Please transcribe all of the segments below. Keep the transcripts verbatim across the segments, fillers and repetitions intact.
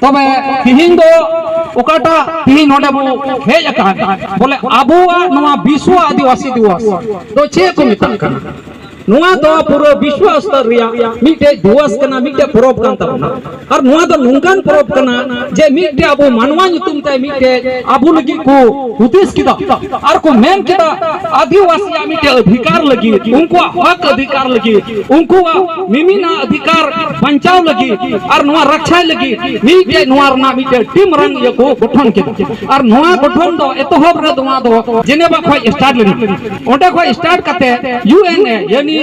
ᱛᱚᱵᱮ ᱛᱤᱦᱤᱧ ᱫᱚ ᱚᱠᱟᱴᱟᱜ ᱛᱤᱦᱤᱧ ᱱᱚᱰᱮ ᱵᱚ ᱦᱮᱡ ᱟᱠᱟᱱ, ᱵᱚᱞᱮ ᱟᱵᱚᱣᱟᱜ ᱱᱚᱣᱟ ᱵᱤᱥᱣᱚ ᱟᱹᱫᱤᱵᱟᱹᱥᱤ ᱫᱤᱵᱚᱥ ᱫᱚ ᱪᱮᱫ ᱠᱚ ᱢᱮᱛᱟᱜ ᱠᱟᱱᱟ? ᱱᱚᱣᱟ ᱫᱚ ᱯᱩᱨᱟᱹ ᱵᱤᱥᱣᱚ ᱥᱛᱚᱨ ᱨᱮᱭᱟᱜ ᱢᱤᱫᱴᱮᱡ ᱫᱤᱵᱚᱥ ᱠᱟᱱᱟ, ᱢᱤᱫᱴᱮᱡ ᱯᱚᱨᱚᱵᱽ ᱠᱟᱱ ᱛᱟᱵᱚᱱᱟ᱾ ᱟᱨ ᱱᱚᱣᱟ ᱫᱚ ᱱᱚᱝᱠᱟᱱ ᱯᱚᱨᱚᱵᱽ ᱠᱟᱱᱟ ᱡᱮ ᱢᱤᱫᱴᱮᱡ ᱟᱵᱚ ᱢᱟᱱᱣᱟ ᱧᱩᱛᱩᱢ ᱛᱮ ᱢᱤᱫᱴᱮᱡ ᱟᱵᱚ ᱞᱟᱹᱜᱤᱫ ᱠᱚ ᱦᱩᱫᱤᱥ ᱠᱮᱫᱟ ᱟᱨ ᱠᱚ ᱢᱮᱱ ᱠᱮᱫᱟ, ᱟᱹᱫᱤᱵᱟᱹᱥᱤᱭᱟᱜ ᱢᱤᱫᱴᱮᱡ ᱚᱫᱷᱤᱠᱟᱨ ᱞᱟᱹᱜᱤᱫ, ᱩᱱᱠᱩᱣᱟᱜ ᱦᱚᱠ ᱚᱫᱷᱤᱠᱟᱨ ᱞᱟᱹᱜᱤᱫ, ᱩᱱᱠᱩᱣᱟᱜ ᱢᱤᱢᱤᱫ ᱚᱫᱷᱤᱠᱟᱨ ᱵᱟᱧᱪᱟᱣ ᱞᱟᱹᱜᱤᱫ ᱟᱨ ᱱᱚᱣᱟ ᱨᱟᱠᱷᱟᱭ ᱞᱟᱹᱜᱤᱫ ᱢᱤᱫᱴᱮᱡ ᱱᱚᱣᱟ ᱨᱮᱱᱟᱜ ᱢᱤᱫᱴᱮᱡ ᱟᱹᱰᱤ ᱢᱟᱨᱟᱝ ᱤᱭᱟᱹ ᱠᱚ ᱜᱚᱴᱷᱚᱱ ᱠᱮᱫᱟ᱾ ᱟᱨ ᱱᱚᱣᱟ ᱜᱚᱴᱷᱚᱱ ᱫᱚ ᱮᱛᱚᱦᱚᱵ ᱨᱮ ᱱᱚᱣᱟ ᱫᱚ ᱡᱮᱱᱮᱵᱟ ᱠᱷᱚᱱ ᱥᱴᱟᱨᱴ ᱞᱮᱱᱟ᱾ ᱚᱸᱰᱮ ᱠᱷᱚᱱ ᱥᱴᱟᱨᱴ ᱠᱟᱛᱮ ᱭᱩ ᱮᱱ ᱮ, ᱭᱟᱱᱤ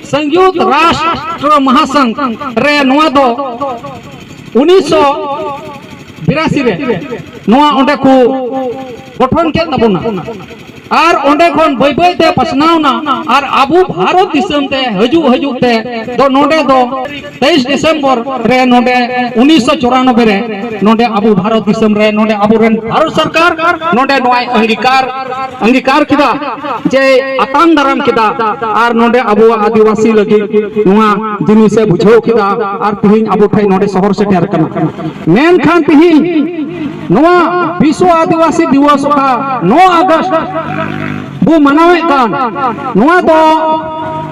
ᱥᱚᱝᱭᱩᱠᱛ ᱨᱟᱥᱴᱨ ᱢᱟᱦᱟᱥᱚᱝᱜᱷ ᱨᱮ ᱱᱚᱣᱟ ᱫᱚ ᱩᱱᱤᱥᱥᱚ ᱵᱤᱨᱟᱥᱤ ᱨᱮ ᱱᱚᱣᱟ ᱚᱸᱰᱮ ᱠᱚ ᱜᱚᱴᱷᱚᱱ ᱠᱮᱫ ᱛᱟᱵᱚᱱᱟ᱾ ᱟᱨ ᱚᱸᱰᱮ ᱠᱷᱚᱱ ᱵᱟᱹᱭ ᱵᱟᱹᱭ ᱛᱮ ᱯᱟᱥᱱᱟᱣ ᱮᱱᱟ᱾ ᱟᱨ ᱟᱵᱚ ᱵᱷᱟᱨᱚᱛ ᱫᱤᱥᱚᱢ ᱛᱮ ᱦᱤᱡᱩᱜ ᱦᱤᱡᱩᱜ ᱛᱮ ᱫᱚ ᱱᱚᱰᱮ ᱫᱚ ᱛᱮᱭᱤᱥ ᱰᱤᱥᱮᱢᱵᱚᱨ ᱨᱮ ᱱᱚᱰᱮ ᱩᱱᱤᱥᱥᱚ ᱪᱩᱨᱟᱱᱚᱵᱵᱳᱭ ᱨᱮ ᱱᱚᱰᱮ ᱟᱵᱚ ᱵᱷᱟᱨᱚᱛ ᱫᱤᱥᱚᱢ ᱨᱮ ᱱᱚᱰᱮ ᱟᱵᱚᱨᱮᱱ ᱵᱷᱟᱨᱚᱛ ᱥᱚᱨᱠᱟᱨ ᱱᱚᱰᱮ ᱱᱚᱣᱟᱭ ᱚᱝᱜᱤᱠᱟᱨ ᱚᱝᱜᱤᱠᱟᱨ ᱠᱮᱫᱟ ᱡᱮ ᱟᱛᱟᱝ ᱫᱟᱨᱟᱢ ᱠᱮᱫᱟ᱾ ᱟᱨ ᱱᱚᱰᱮ ᱟᱵᱚᱣᱟᱜ ᱟᱹᱫᱤᱵᱟᱹᱥᱤ ᱞᱟᱹᱜᱤᱫ ᱱᱚᱣᱟ ᱡᱤᱱᱤᱥᱮ ᱵᱩᱡᱷᱟᱹᱣ ᱠᱮᱫᱟ᱾ ᱟᱨ ᱛᱤᱦᱤᱧ ᱟᱵᱚ ᱴᱷᱮᱱ ᱱᱚᱰᱮ ᱥᱚᱦᱚᱨ ᱥᱮᱴᱮᱨ ᱠᱟᱱᱟ᱾ ᱢᱮᱱᱠᱷᱟᱱ ᱛᱤᱦᱤᱧ ᱱᱚᱣᱟ ᱵᱤᱥᱣᱚ ᱟᱹᱫᱤᱵᱟᱹᱥᱤ ᱫᱤᱵᱚᱥ ᱚᱠᱟ ᱱᱚ ᱟᱜᱚᱥᱴ ᱵᱚ ᱢᱟᱱᱟᱣᱮᱫ ᱠᱟᱱ, ᱱᱚᱣᱟ ᱫᱚ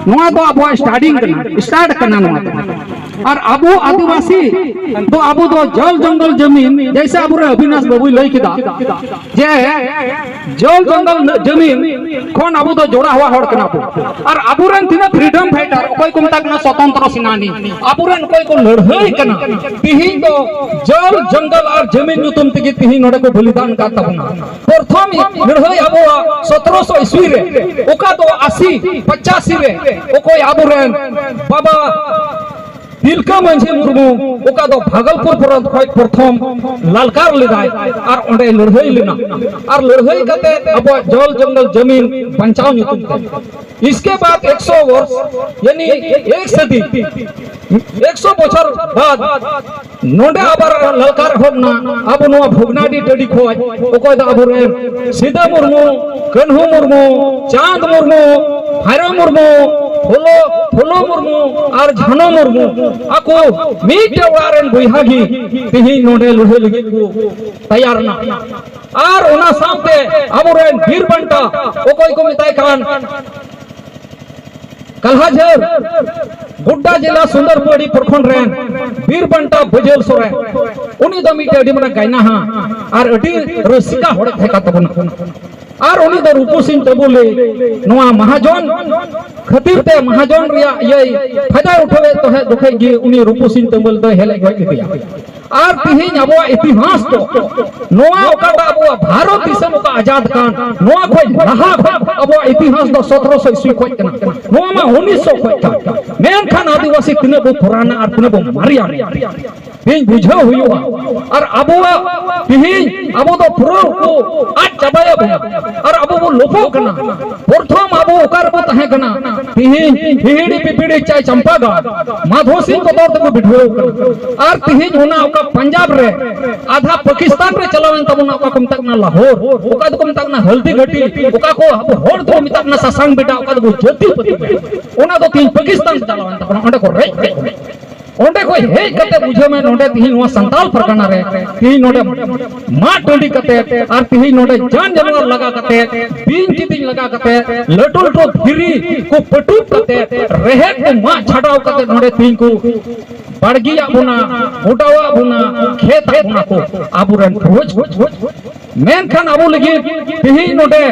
ᱱᱚᱣᱟ ᱫᱚ ᱟᱵᱚᱣᱟᱜ ᱥᱴᱟᱨᱴᱤᱝ ᱠᱟᱱᱟ, ᱥᱴᱟᱨᱴ ᱠᱟᱱᱟ ᱱᱚᱣᱟ ᱫᱚ᱾ ᱟᱨ ᱟᱵᱚ ᱟᱹᱫᱤᱵᱟᱹᱥᱤ ᱫᱚ ᱟᱵᱚ ᱫᱚ ᱡᱚᱞ ᱡᱚᱝᱜᱚᱞ ᱡᱟᱢᱤᱱ, ᱡᱮᱭᱥᱮ ᱟᱵᱚᱨᱮᱱ ᱚᱵᱤᱱᱟᱥ ᱵᱟᱵᱩᱭ ᱞᱟᱹᱭ ᱠᱮᱫᱟ ᱡᱮ ᱡᱚᱞ ᱡᱚᱝᱜᱚᱞ ᱡᱟᱢᱤᱱ ᱠᱷᱚᱱ ᱟᱵᱚ ᱫᱚ ᱡᱚᱲᱟᱣ ᱦᱚᱲ ᱠᱟᱱᱟ ᱵᱚ᱾ ᱟᱨ ᱟᱵᱚᱨᱮᱱ ᱛᱤᱱᱟᱹᱜ ᱯᱷᱨᱤᱰᱚᱢ ᱯᱷᱟᱭᱴᱟᱨ, ᱚᱠᱚᱭ ᱠᱚ ᱢᱮᱛᱟ ᱠᱚ ᱠᱟᱱᱟ ᱥᱚᱛᱚᱱᱛᱨᱚ ᱥᱮᱱᱟᱱᱤ, ᱟᱵᱚᱨᱮᱱ ᱚᱠᱚᱭ ᱠᱚ ᱞᱟᱹᱲᱦᱟᱹᱭ ᱠᱟᱱᱟ, ᱛᱤᱦᱤᱧ ᱫᱚ ᱡᱚᱞ ᱡᱚᱝᱜᱚᱞ ᱟᱨ ᱡᱟᱢᱤᱱ ᱧᱩᱛᱩᱢ ᱛᱮᱜᱮ ᱛᱤᱦᱤᱧ ᱱᱚᱰᱮ ᱠᱚ ᱵᱚᱞᱤᱫᱟᱱ ᱠᱟᱱ ᱛᱟᱵᱚᱱᱟ᱾ ᱯᱨᱚᱛᱷᱚᱢ ᱞᱟᱹᱲᱦᱟᱹᱭ ᱟᱵᱚᱣᱟᱜ ᱥᱚᱛᱨᱚᱥᱚ ᱤᱥᱣᱤ ᱨᱮ, ᱚᱠᱟ ᱫᱚ ᱟᱥᱤ ᱯᱚᱪᱟᱥᱤ ᱨᱮ ᱚᱠᱚᱭ ᱟᱵᱚᱨᱮᱱ ᱵᱟᱵᱟ ᱛᱤᱞᱠᱟᱹ ᱢᱟᱹᱡᱷᱤ ᱢᱩᱨᱢᱩ, ᱚᱠᱟ ᱫᱚ ᱵᱷᱟᱜᱚᱞᱯᱩᱨ ᱯᱚᱱᱚᱛ ᱠᱷᱚᱱ ᱯᱨᱚᱛᱷᱚᱢ ᱞᱟᱞᱠᱟᱨ ᱞᱮᱫᱟᱭ ᱟᱨ ᱚᱸᱰᱮ ᱞᱟᱹᱲᱦᱟᱹᱭ ᱞᱮᱱᱟ᱾ ᱟᱨ ᱞᱟᱹᱲᱦᱟᱹᱭ ᱠᱟᱛᱮ ᱟᱵᱚᱣᱟᱜ ᱡᱚᱞ ᱡᱚᱝᱜᱚᱞ ᱡᱟᱢᱤᱱ ᱵᱟᱧᱪᱟᱣ ᱧᱩᱛᱩᱢ ᱛᱮ᱾ इसके बाद ᱮᱠᱥᱚ ᱵᱚᱨᱥ, ᱭᱟᱱᱤ ᱮᱠ ᱥᱟᱫᱤ, ᱮᱠᱥᱚ ᱵᱚᱪᱷᱚᱨ ᱵᱟᱫ ᱱᱚᱰᱮ ᱟᱵᱟᱨ ᱞᱟᱞᱠᱟᱨ ᱮᱦᱚᱵ ᱮᱱᱟ᱾ ᱟᱵᱚ ᱱᱚᱣᱟ ᱵᱷᱚᱜᱽᱱᱟᱰᱤ ᱴᱟᱺᱰᱤ ᱠᱷᱚᱱ ᱚᱠᱚᱭ ᱫᱚ ᱟᱵᱚᱨᱮᱱ ᱥᱤᱫᱟᱹ ᱢᱩᱨᱢᱩ, ᱠᱟᱹᱱᱦᱩ ᱢᱩᱨᱢᱩ, ᱪᱟᱸᱫᱽ ᱢᱩᱨᱢᱩ, ᱵᱷᱟᱭᱨᱚ ᱢᱩᱨᱢᱩ, ᱯᱷᱩᱞᱳ ᱯᱷᱩᱞᱳ ᱢᱩᱨᱢᱩ ᱟᱨ ᱡᱷᱟᱱᱚ ᱢᱩᱨᱢᱩ ᱟᱠᱚ ᱢᱤᱫᱴᱮᱡ ᱚᱲᱟᱜ ᱨᱮᱱ ᱵᱚᱭᱦᱟ ᱜᱮ ᱛᱮᱦᱮᱧ ᱱᱚᱰᱮ ᱞᱟᱹᱲᱦᱟᱹᱭ ᱞᱟᱹᱜᱤᱫ ᱠᱚ ᱛᱮᱭᱟᱨ ᱮᱱᱟ᱾ ᱟᱨ ᱚᱱᱟ ᱥᱟᱶᱛᱮ ᱟᱵᱚᱨᱮᱱ ᱵᱤᱨ ᱵᱟᱱᱴᱟ, ᱚᱠᱚᱭ ᱠᱚ ᱢᱮᱛᱟᱭ ᱠᱟᱱ ᱠᱟᱞᱦᱟᱡᱷᱟᱹᱨ, ᱜᱳᱰᱰᱟ ᱡᱮᱞᱟ ᱥᱩᱱᱫᱚᱨᱯᱟᱹᱲᱤ ᱯᱨᱚᱠᱷᱚᱸᱰ ᱨᱮᱱ ᱵᱤᱨ ᱵᱟᱱᱴᱟ ᱵᱟᱹᱡᱟᱹᱞ ᱥᱚᱨᱮᱱ, ᱩᱱᱤ ᱫᱚ ᱢᱤᱫᱴᱮᱱ ᱟᱹᱰᱤ ᱢᱟᱨᱟᱝ ᱜᱟᱭᱱᱟᱦᱟ ᱟᱨ ᱟᱹᱰᱤ ᱨᱩᱥᱤᱠᱟ ᱦᱚᱲ ᱛᱟᱦᱮᱸ ᱠᱟᱱ ᱛᱟᱵᱚᱱᱟ᱾ ᱟᱨ ᱩᱱᱤ ᱫᱚ ᱨᱩᱯᱩ ᱥᱤᱝ ᱛᱟᱹᱵᱩᱞᱤ ᱱᱚᱣᱟ ᱢᱟᱦᱟᱡᱚᱱ ᱠᱷᱟᱹᱛᱤᱨ ᱛᱮ, ᱢᱟᱦᱟᱡᱚᱱ ᱨᱮᱭᱟᱜ ᱤᱭᱟᱹᱭ ᱯᱷᱟᱭᱫᱟᱭ ᱩᱴᱷᱟᱹᱣᱮᱫ ᱛᱚᱦᱮᱫ ᱡᱚᱠᱷᱮᱡ ᱜᱮ ᱩᱱᱤ ᱨᱩᱯᱩ ᱥᱤᱝ ᱛᱟᱹᱵᱩᱞ ᱫᱚᱭ ᱦᱮᱡ ᱞᱮ ᱜᱚᱡ ᱠᱮᱫᱮᱭᱟ᱾ ᱟᱨ ᱛᱤᱦᱤᱧ ᱟᱵᱚᱣᱟᱜ ᱤᱛᱤᱦᱟᱥ ᱫᱚ ᱱᱚᱣᱟ ᱚᱠᱟᱴᱟᱜ ᱟᱵᱚᱣᱟᱜ ᱵᱷᱟᱨᱚᱛ ᱫᱤᱥᱚᱢ ᱚᱠᱟ ᱟᱡᱟᱫ ᱠᱟᱱ, ᱱᱚᱣᱟ ᱠᱷᱚᱡ ᱞᱟᱦᱟ ᱠᱷᱚᱡ ᱟᱵᱚᱣᱟᱜ ᱤᱛᱤᱦᱟᱥ ᱫᱚ ᱥᱚᱛᱨᱚᱥᱚ ᱤᱥᱣᱤ ᱠᱷᱚᱡ ᱠᱟᱱᱟ, ᱱᱚᱣᱟ ᱢᱟ ᱩᱱᱤᱥᱥᱚ ᱠᱷᱚᱡ ᱠᱟᱱ᱾ ᱢᱮᱱᱠᱷᱟᱱ ᱟᱹᱫᱤᱵᱟᱹᱥᱤ ᱛᱤᱱᱟᱹᱜ ᱵᱚ ᱯᱩᱨᱟᱱᱟ ᱟᱨ ᱛᱤᱱᱟᱹᱜ ᱵᱚ ᱢᱟᱨᱮᱭᱟ, ᱛᱮᱦᱮᱧ ᱵᱩᱡᱷᱟᱹᱣ ᱦᱩᱭᱩᱜᱼᱟ᱾ ᱟᱨ ᱟᱵᱚᱣᱟᱜ ᱛᱮᱦᱮᱧ ᱟᱵᱚ ᱫᱚ ᱯᱩᱨᱟᱹ ᱠᱚ ᱟᱫ ᱪᱟᱵᱟᱭᱟ ᱵᱚᱱ᱾ ᱟᱨ ᱟᱵᱚ ᱵᱚ ᱞᱳᱯᱚᱜ ᱠᱟᱱᱟ᱾ ᱯᱨᱚᱛᱷᱚᱢ ᱟᱵᱚ ᱚᱠᱟ ᱨᱮᱵᱚ ᱛᱟᱦᱮᱸ ᱠᱟᱱᱟ? ᱛᱮᱦᱮᱧ ᱦᱤᱦᱤᱲᱤ ᱯᱤᱯᱤᱲᱤ ᱪᱟᱭ ᱪᱟᱢᱯᱟ ᱜᱟᱲ ᱢᱟᱫᱷᱳ ᱥᱤᱝ ᱵᱚᱛᱚᱨ ᱛᱮᱠᱚ ᱵᱤᱰᱷᱟᱹᱣ ᱠᱟᱱᱟ᱾ ᱟᱨ ᱛᱮᱦᱮᱧ ᱚᱱᱟ ᱚᱠᱟ ᱯᱟᱧᱡᱟᱵ ᱨᱮ ᱟᱫᱷᱟ ᱯᱟᱠᱤᱥᱛᱟᱱ ᱨᱮ ᱪᱟᱞᱟᱣᱮᱱ ᱛᱟᱵᱚᱱᱟ, ᱚᱠᱟ ᱠᱚ ᱢᱮᱛᱟᱜ ᱠᱟᱱᱟ ᱞᱟᱦᱳᱨ, ᱚᱠᱟ ᱫᱚᱠᱚ ᱢᱮᱛᱟᱜ ᱠᱟᱱᱟ ᱦᱚᱞᱫᱤ ᱜᱷᱟᱴᱤ, ᱚᱠᱟ ᱠᱚ ᱟᱵᱚ ᱦᱚᱲ ᱫᱚᱠᱚ ᱢᱮᱛᱟᱜ ᱠᱟᱱᱟ ᱥᱟᱥᱟᱝ ᱵᱮᱰᱟ, ᱚᱠᱟ ᱫᱚᱠᱚ ᱡᱟᱹᱛᱤ ᱯᱟᱹᱛᱤ, ᱚᱱᱟ ᱫᱚ ᱛᱮᱦᱮᱧ ᱯᱟᱠᱤᱥᱛᱟᱱ ᱨᱮ ᱪᱟᱞᱟᱣᱮᱱ ᱛᱟᱵᱚᱱᱟ, ᱚᱸᱰᱮ ᱠᱚ ᱨᱮᱡ ᱠᱮᱫ ᱵᱚᱱᱟ᱾ ᱚᱸᱰᱮ ᱠᱷᱚᱡ ᱦᱮᱡ ᱠᱟᱛᱮ ᱵᱩᱡᱷᱟᱹᱣ ᱢᱮ, ᱱᱚᱰᱮ ᱛᱤᱦᱤᱧ ᱱᱚᱣᱟ ᱥᱟᱱᱛᱟᱞ ᱯᱟᱨᱜᱟᱱᱟ ᱨᱮ ᱛᱤᱦᱤᱧ ᱱᱚᱰᱮ ᱢᱟᱜ ᱴᱟᱺᱰᱤ ᱠᱟᱛᱮ ᱟᱨ ᱛᱤᱦᱤᱧ ᱱᱚᱰᱮ ᱡᱟᱱ ᱡᱟᱱᱣᱟᱨ ᱞᱟᱜᱟ ᱠᱟᱛᱮ, ᱵᱤᱧ ᱠᱤᱫᱤᱧ ᱞᱟᱜᱟ ᱠᱟᱛᱮ, ᱞᱟᱹᱴᱩ ᱞᱟᱹᱴᱩ ᱫᱷᱤᱨᱤ ᱠᱚ ᱯᱟᱹᱴᱩᱵ ᱠᱟᱛᱮ, ᱨᱮᱦᱮᱫ ᱠᱚ ᱢᱟᱜ ᱪᱷᱟᱰᱟᱣ ᱠᱟᱛᱮ ᱱᱚᱰᱮ ᱛᱤᱦᱤᱧ ᱠᱚ ᱵᱟᱲᱜᱤᱭᱟᱜ ᱵᱚᱱᱟ, ᱜᱚᱰᱟᱣᱟᱜ ᱵᱚᱱᱟ, ᱠᱷᱮᱛ ᱟᱜ ᱵᱚᱱᱟ ᱠᱚ ᱟᱵᱚᱨᱮᱱ ᱯᱩᱨᱩᱫᱷᱩᱞ᱾ ᱢᱮᱱᱠᱷᱟᱱ ᱟᱵᱚ ᱞᱟᱹᱜᱤᱫ ᱛᱤᱦᱤᱧ ᱱᱚᱰᱮ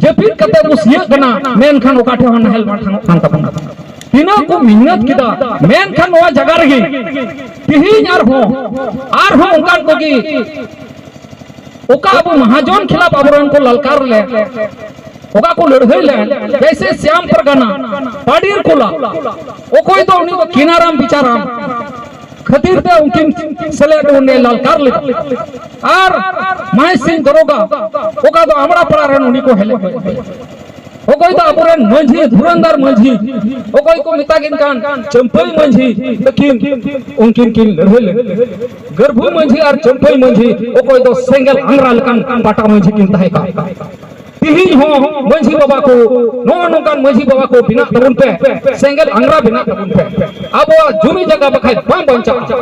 ᱡᱟᱹᱯᱤᱫ ᱠᱟᱛᱮ ᱵᱚ ᱥᱤᱭᱟᱹᱜ ᱠᱟᱱᱟ, ᱢᱮᱱᱠᱷᱟᱱ ᱚᱠᱟ ᱴᱷᱮᱱ ᱦᱚᱸ ᱱᱟᱦᱮᱞ ᱵᱟᱝ ᱛᱟᱦᱮᱱᱚᱜ ᱠᱟᱱ ᱛᱟᱵᱚᱱᱟ᱾ ᱛᱤᱱᱟᱹᱜ ᱠᱚ ᱢᱮᱦᱱᱚᱛ ᱠᱮᱫᱟ, ᱢᱮᱱᱠᱷᱟᱱ ᱱᱚᱣᱟ ᱡᱟᱭᱜᱟ ᱨᱮᱜᱮ ᱛᱤᱦᱤᱧ ᱟᱨᱦᱚᱸ, ᱟᱨᱦᱚᱸ ᱚᱱᱠᱟᱱ ᱠᱚᱜᱮ ᱚᱠᱟ ᱟᱵᱚ ᱢᱟᱦᱟᱡᱚᱱ ᱠᱷᱤᱞᱟᱯ ᱟᱵᱚᱨᱮᱱ ᱠᱚ ᱞᱟᱞᱠᱟᱨ ᱞᱮ, ᱚᱠᱟ ᱠᱚ ᱞᱟᱹᱲᱦᱟᱹᱭ ᱞᱮ, ᱡᱮᱭᱥᱮ ᱥᱭᱟᱢ ᱯᱟᱨᱜᱟᱱᱟ, ᱯᱟᱰᱤᱨ ᱠᱚᱞᱟ, ᱚᱠᱚᱭ ᱫᱚ ᱩᱱᱤ ᱫᱚ ᱠᱤᱱᱟᱨᱟᱢ ᱵᱤᱪᱟᱨᱟᱢ ᱠᱷᱟᱹᱛᱤᱨ ᱛᱮ ᱩᱱᱠᱤᱱ ᱥᱮᱞᱮᱫ ᱩᱱᱤ ᱞᱟᱞᱠᱟᱨ ᱞᱮᱫᱟ᱾ ᱟᱨ ᱢᱟᱦᱮᱥ ᱥᱤᱝ ᱫᱚᱨᱚᱜᱟ, ᱚᱠᱟ ᱫᱚ ᱟᱢᱲᱟ ᱯᱟᱲᱟ ᱨᱮᱱ ᱩᱱᱤ ᱠᱚ ᱦᱮᱞᱮᱡ ᱜᱚᱡ ᱠᱮᱫᱮᱭᱟ᱾ ᱚᱠᱚᱭ ᱫᱚ ᱟᱵᱚᱨᱮᱱ ᱢᱟᱹᱡᱷᱤ, ᱫᱷᱩᱨᱟᱱᱫᱟᱨ ᱢᱟᱹᱡᱷᱤ, ᱚᱠᱚᱭ ᱠᱚ ᱢᱮᱛᱟ ᱠᱤᱱ ᱠᱟᱱ ᱪᱟᱹᱢᱯᱟᱹᱭ ᱢᱟᱹᱡᱷᱤ, ᱛᱟᱹᱠᱤᱱ ᱩᱱᱠᱤᱱ ᱠᱤᱱ ᱞᱟᱹᱲᱦᱟᱹᱭ ᱞᱮᱱ᱾ ᱜᱟᱹᱨᱵᱷᱩ ᱢᱟᱹᱡᱷᱤ ᱟᱨ ᱪᱟᱹᱢᱯᱟᱹᱭ ᱢᱟᱹᱡᱷᱤ, ᱚᱠᱚᱭ ᱫᱚ ᱥᱮᱸᱜᱮᱞ ᱟᱝᱨᱟ ᱞᱮᱠᱟᱱ ᱯᱟᱴᱟ ᱢᱟᱹᱡᱷᱤ ᱠᱤᱱ ᱛᱟᱦᱮᱸ ᱠᱟᱱ᱾ ᱛᱮᱦᱮᱧ ᱦᱚᱸ ᱢᱟᱹᱡᱷᱤ ᱵᱟᱵᱟ ᱠᱚ, ᱱᱚᱜᱼᱚ ᱱᱚᱝᱠᱟᱱ ᱢᱟᱹᱡᱷᱤ ᱵᱟᱵᱟ ᱠᱚ ᱵᱮᱱᱟᱜ ᱛᱟᱵᱚᱱ ᱯᱮ, ᱥᱮᱸᱜᱮᱞ ᱟᱝᱜᱽᱨᱟ ᱵᱮᱱᱟᱜ ᱛᱟᱵᱚᱱ ᱯᱮ᱾ ᱟᱵᱚᱣᱟᱜ ᱡᱩᱢᱤ ᱡᱟᱭᱜᱟ ᱵᱟᱠᱷᱟᱡ ᱵᱟᱝ ᱵᱟᱧᱪᱟᱜᱼᱟ᱾